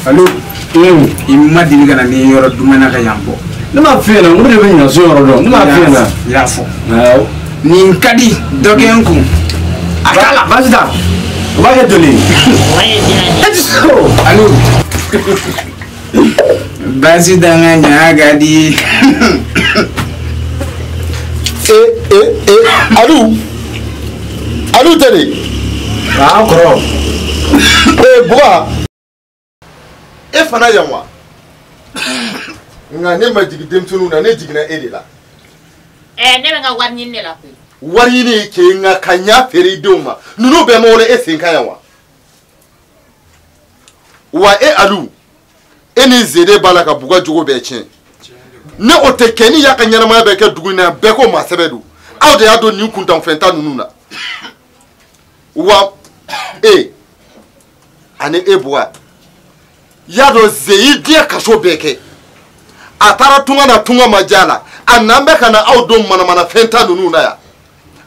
Allo. I ma deli ka na ni yɔrɔ duman na ka yan bɔ. Ne m'a f'i ɲɛna n ko ne bɛ ɲaso yɔrɔ dɔn ne m'a f'i ɲɛna. I y'a fɔ. Awɔ. Nin ka di dɔ kɛ n kun. A k'a la. Baasi t'a o b'a kɛ joli ye. Allo. Baasi t'an ka ɲa ka di. Aliou. Aliou tɛ de. Aa kɔrɔ. Buga. E fana yan wa? Nka ne ma jigin denmisɛnninw na, ne jiginna e de la. Ne bɛ n ka wari ɲini de la koyi. Wari ɲini k'e nka ka ɲa feere i denw ma. Ninnu bɛɛ ma wolo e sen kan yan wa? Wa e Aliou, e ni Zede b'a la ka Buga jogo bɛɛ tiɲɛ. Ne o tɛ kɛ ni y'a ka ɲɛnamaya bɛɛ kɛ dugu in na yan, bɛɛ ko maa sɛbɛ don. Aw de y'a don nin kuntanfɛnta ninnu na. Wa e ani e Buga. Y'a dɔn ze y'i diɲɛ kaso bɛɛ kɛ a taara tunga na tunga ma diya la a nan bɛ ka na aw don manamanafɛn ta ninnu na yan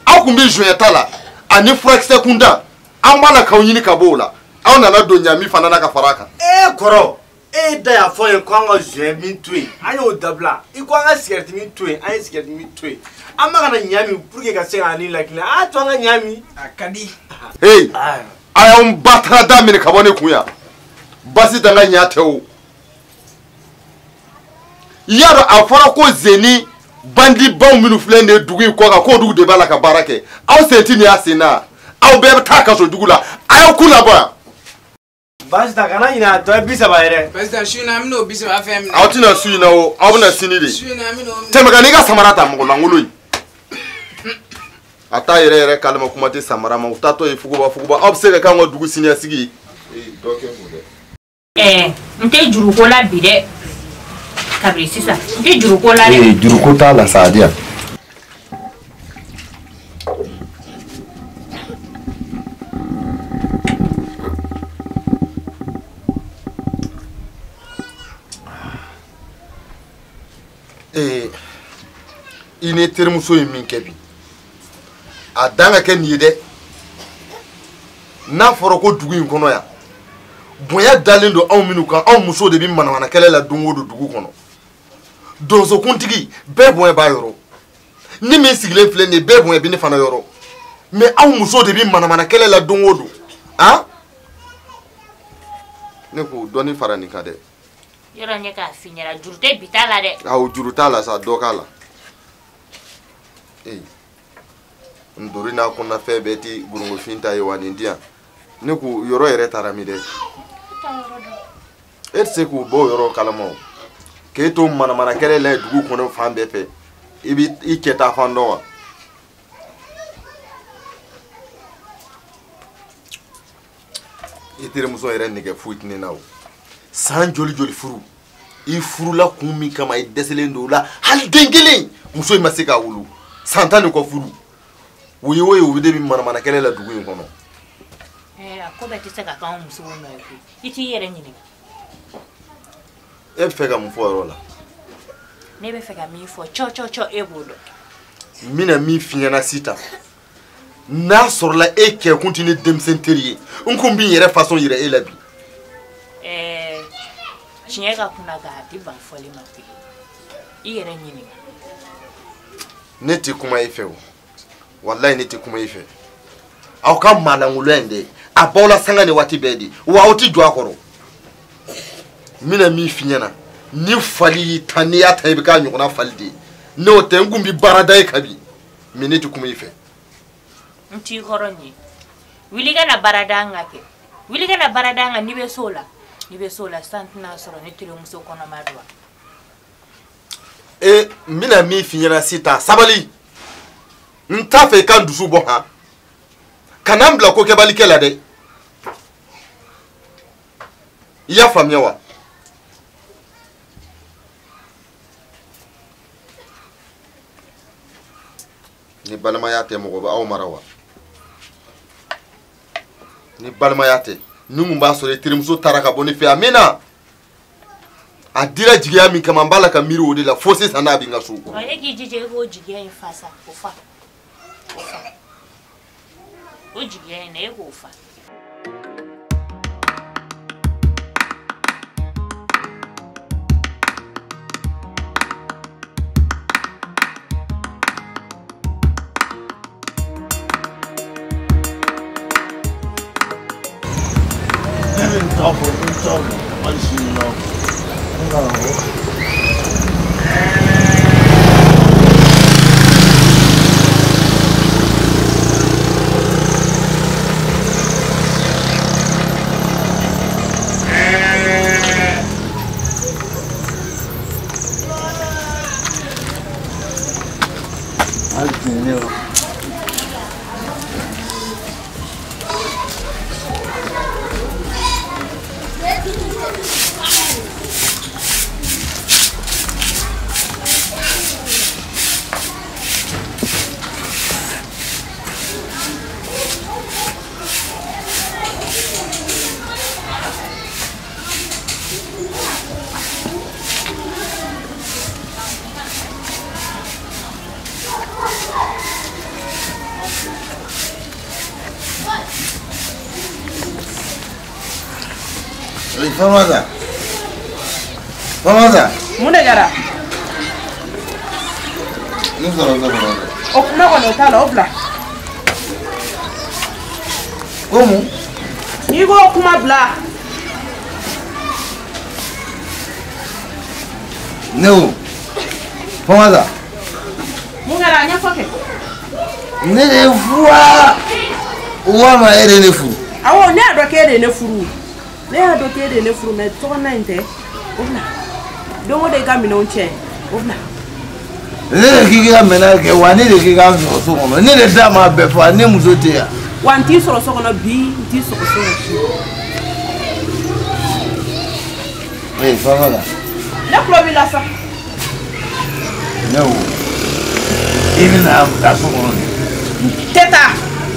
aw kun bɛ joint ta la ani furakisɛ kunda an b'a la k'aw ɲini ka bɔ o la aw nana don ɲami fana na ka fara a kan. E kɔrɔ e da y'a fɔ n ye ko an ka joint min to yen an y'o dabila i ko an ka sigɛriti min to yen an ye sigɛriti min to yen an b'a ka na ɲami pour que ka se k'an ni lakinɛ a y'a to an ka ɲami. A ka di. Hey a y'anw ba taara da minɛ ka bɔ ne kun yan. Basi tɛ n ka ɲa tɛ o i y'a dɔn a fɔra ko zeni bandibaw minnu filɛ nin ye dugu in kɔ kan k'olu de b'a la ka baara kɛ aw sen ti nin y'a sen na aw bɛɛ bɛ taa kaso jugu la a y'aw kun labɔ yan. Basi ta kana ɲinɛ a tɔ ye 30 yɛrɛ. Basi ta su in na an bɛn'o 30 fɛn minɛ. Aw tɛna su in na o aw bɛna sini de. Su in na an bɛn'o minɛ. Tɛmɛ ka n'i ka samara ta mɔgɔ lankolon in. A t'a yɛrɛ yɛrɛ kalama kuma tɛ samara ma u taatɔ ye fuguba fuguba aw bɛ se ka k'anw ka dugu siniɲɛsigi ye. Ee dɔ kɛ mun dɛ. N tɛ juruko la bi dɛ kabini sisan n tɛ juruko la dɛ. Juruko t'a la sa a di yan. I ni terimuso ye min kɛ bi a dan ka kɛ nin ye dɛ n'a fɔra ko dugu in kɔnɔ yan. Bonya dalen don anw minnu kan anw muso de bɛ manamana kɛlɛ la don o don dugu kɔnɔ donsokuntigi bɛɛ bonya b'a yɔrɔ ni min sigilen filɛ nin ye bɛɛ bonya bɛ ne fana yɔrɔ mais anw muso de bɛ manamana kɛlɛ la don o don han ne ko dɔɔni fara nin kan dɛ. Yɔrɔ ɲɛ k'a f'i ɲɛna juru tɛ bi t'a la dɛ. Awɔ juru t'a la sa dɔ k'a la ee ntori n'a kɔnɔnafɛn bɛɛ ti gorongofin ta ye wa nin di yan. Ne ko yɔrɔ yɛrɛ taara min dɛ e tɛ se k'o bɔ o yɔrɔ kalama o k'e to manamana kɛlɛ la dugu kɔnɔ fan bɛɛ fɛ i b'i i cɛ ta fan dɔn wa i terimuso yɛrɛ nɛgɛ foyi tɛ ne na o san joli joli furu i furula kun min kama i dɛsɛlen don o la hali den kelen muso in ma se k'a wolo san 10 ni kɔ furu o ye o ye o de bɛ manamana kɛlɛ la dugu in kɔnɔ. A ko bɛɛ tɛ se ka k'anw musow nɔ ye koyi i t'i yɛrɛ ɲininka. E bɛ fɛ ka mun fɔ o yɔrɔ la? Ne bɛ fɛ ka min fɔ cɔ cɔ cɔ e b'o dɔn. N bɛna min f'i ɲɛna sisan n'a sɔrɔla e kɛ kun tɛ ne denmisɛn teri ye n kun b'i yɛrɛ façon yira e la bi. Tiɲɛ ka kunna nka a tɛ ban fɔli ma koyi i yɛrɛ ɲininka. Ne tɛ kuma e fɛ o walayi ne tɛ kuma e fɛ. Aw ka maalankolon in dɛ a b'aw la sanga ni waati bɛɛ de wa aw tɛ jɔ a kɔrɔ n bɛna min f'i ɲɛna ni fali y'i ta n'i y'a ta i bɛ k'a ɲɔgɔnna fali de ye n'o tɛ n kun bɛ baara da ye kabi mais ne tɛ kuma i fɛ. N t'i kɔrɔ nin ye wuli ka na baara da n kan kɛ wuli ka na baara da n kan n'i bɛ s'o la n'i bɛ s'o la sisan tɛna sɔrɔ ne terimuso kɔnɔma don wa. N bɛna min f'i ɲɛna sisan sabali n t'a fɛ i ka n dusu bɔ han. Kana n bila ko kɛbalikɛ la dɛ i y'a faamuya wa ni balimaya tɛ mɔgɔ bɛ aw mara wa ni balimaya tɛ ni mun b'a sɔrɔ i terimuso taara ka bɔ ne fɛ a mɛnna a dira jigiya min kama n b'a la ka miiri o de la fo sisan n'a bɛ n ka so. E k'i jija i k'o jigiya in fa sa o fa o fa o jigiya in na e k'o fa. ye n tɔgɔ fɔ n tɔgɔ hali sini na n ka na. Famosa. Famosa. Mun de kɛra? Ne sɔrɔ ne kɔnɔ. O kuma kɔni o t'a la o bila. Ko mun? N'i ko kuma bila. Ne o. Famosa. Mun kɛra a ɲɛfɔ kɛ. Ne de ye furu wa? Walima e de ye ne furu? Awɔ ne y'a dɔn k'e de ye ne furu. Ne y'a dɔn k'e de ye ne furu mɛ tɔgɔna in tɛ o bila don o don i ka minɛnw cɛ o bila. Ne de k'i ka minɛn kɛ wa ne de k'i ka sɔrɔ so kɔnɔ ne de da ma bɛɛ fɔ ne muso tɛ yan. Wa n t'i sɔrɔ so kɔnɔ bi n t'i sɔrɔ so kɔnɔ sini. Ee Fafa. Ne tulo b'i la sa. Ne wo i bɛna taa so kɔnɔ de. Tɛ taa.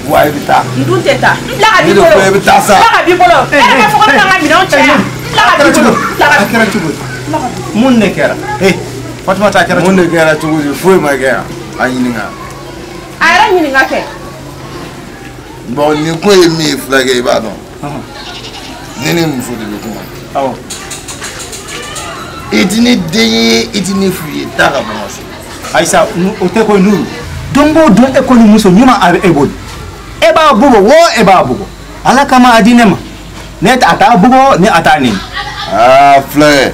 Wa i bɛ taa. N dun tɛ taa. N bila ka b'i bolo. I bɛ taa sa. N bila ka b'i bolo. E yɛrɛ b'a fɔ ko ne ka n ka minɛnw cɛ yan. N bila ka b'i bolo. A kɛra cogo di? Mun de kɛra? Ee Fatumata a kɛra cogo di? Mun de kɛra cogo di? Foyi ma kɛ yan. A ɲininka. A yɛrɛ ɲininka kɛ. Bon nin ko ye min ye fulakɛ i b'a dɔn. Ne ni muso de bɛ kuma. Awɔ. I ti ne den ye i ti ne furu ye taa ka bɔ n ka so. Ayisa o tɛ ko Nuru. Don o don e kɔni muso ɲuman a bɛ e bolo. E b'a bugɔ wo e b'a bugɔ ala kama a di ne ma ne a t'a bugɔ ni a t'a neni. Aa filɛ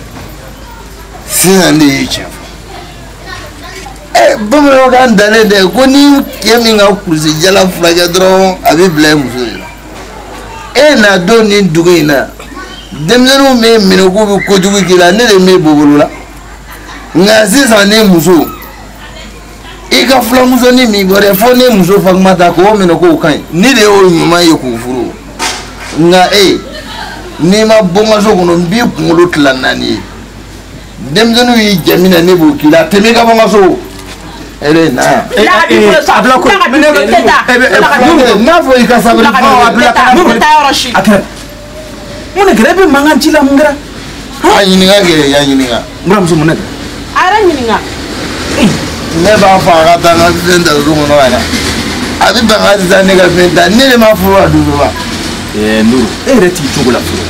sisan ne y'i tiɲɛ fɔ ɛ bamananw kan dalen dɛ ko ni cɛ min ka kurusi jala furakɛ dɔrɔn a bɛ bila i muso de la e na don nin dugu in na denmisɛnninw bɛ minɛ k'u bɛ kojugu k'i la ne de m'e bɔ la nka sisan ne muso. I ka fulamusonin min bɔra fo ne muso Fatumata k'o minɛ k'o ka ɲi ne de y'o ɲuman ye k'o furu nka e n'i ma bɔ n ka so kɔnɔ n b'i kunkolo tila naani ye denmisɛnninw y'i jɛ min na ne b'o k'i la tɛmɛ i ka bɔ n ka so e de na yan. A bila ko n'a fɔ i ka sabali. A bila ka a kɛra mun de kɛra e bɛ mankan ci la mun kɛra. A ɲininka kɛ ya ɲininka. N buramuso mun de kɛra. A yɛrɛ ɲininka. Ne b'a fɔ a ka taa n ka fɛn ta so kɔnɔ ka na a bɛ ban ka sisan ne ka fɛn ta ne de ma furu a dusu wa. Ɛɛ Nuru e yɛrɛ t'i cogo la fɔlɔ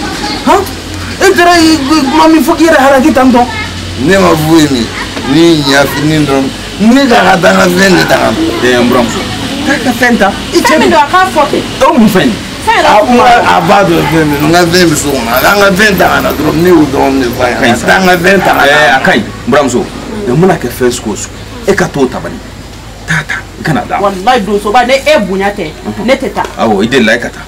han e taara kuma min fɔ k'i yɛrɛ halaki tan tɔ. Ne ma foyi min ni ɲa fitinin dɔrɔn ne k'a ka taa n ka fɛn de ta ka na. Ɛɛ n buramuso k'a ka fɛn ta. I cɛ min don a k'a fɔ kɛ. O mun fɛn ye. A b'a dɔn fɛn min n ka fɛn bɛ so kɔnɔ a k'an ka fɛn ta ka na dɔrɔn ne y'o dɔrɔn de fɔ a ye a ka taa n ka fɛn ta ka na. Ɛɛ a ka ɲi n buramuso mɛ mun na kɛ fɛn sugu o sugu. E ka t'o tabali taa ta i kana da. Walayi donsoba ne e bonya tɛ ne tɛ taa. Awɔ i delila e ka taa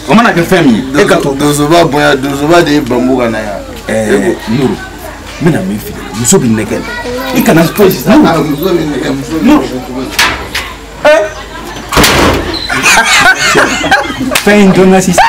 o mana kɛ fɛn min ye e ka t'o. Donsoba bonya donsoba de ye bambu ka na yan. Ɛɛ Nuru n bɛna min f'i ɲɛna muso bɛ nɛgɛ la i kana to sisan. Muso bɛ nɛgɛ muso bɛ nɛgɛ cogo di. Fɛn in dɔnna sisan.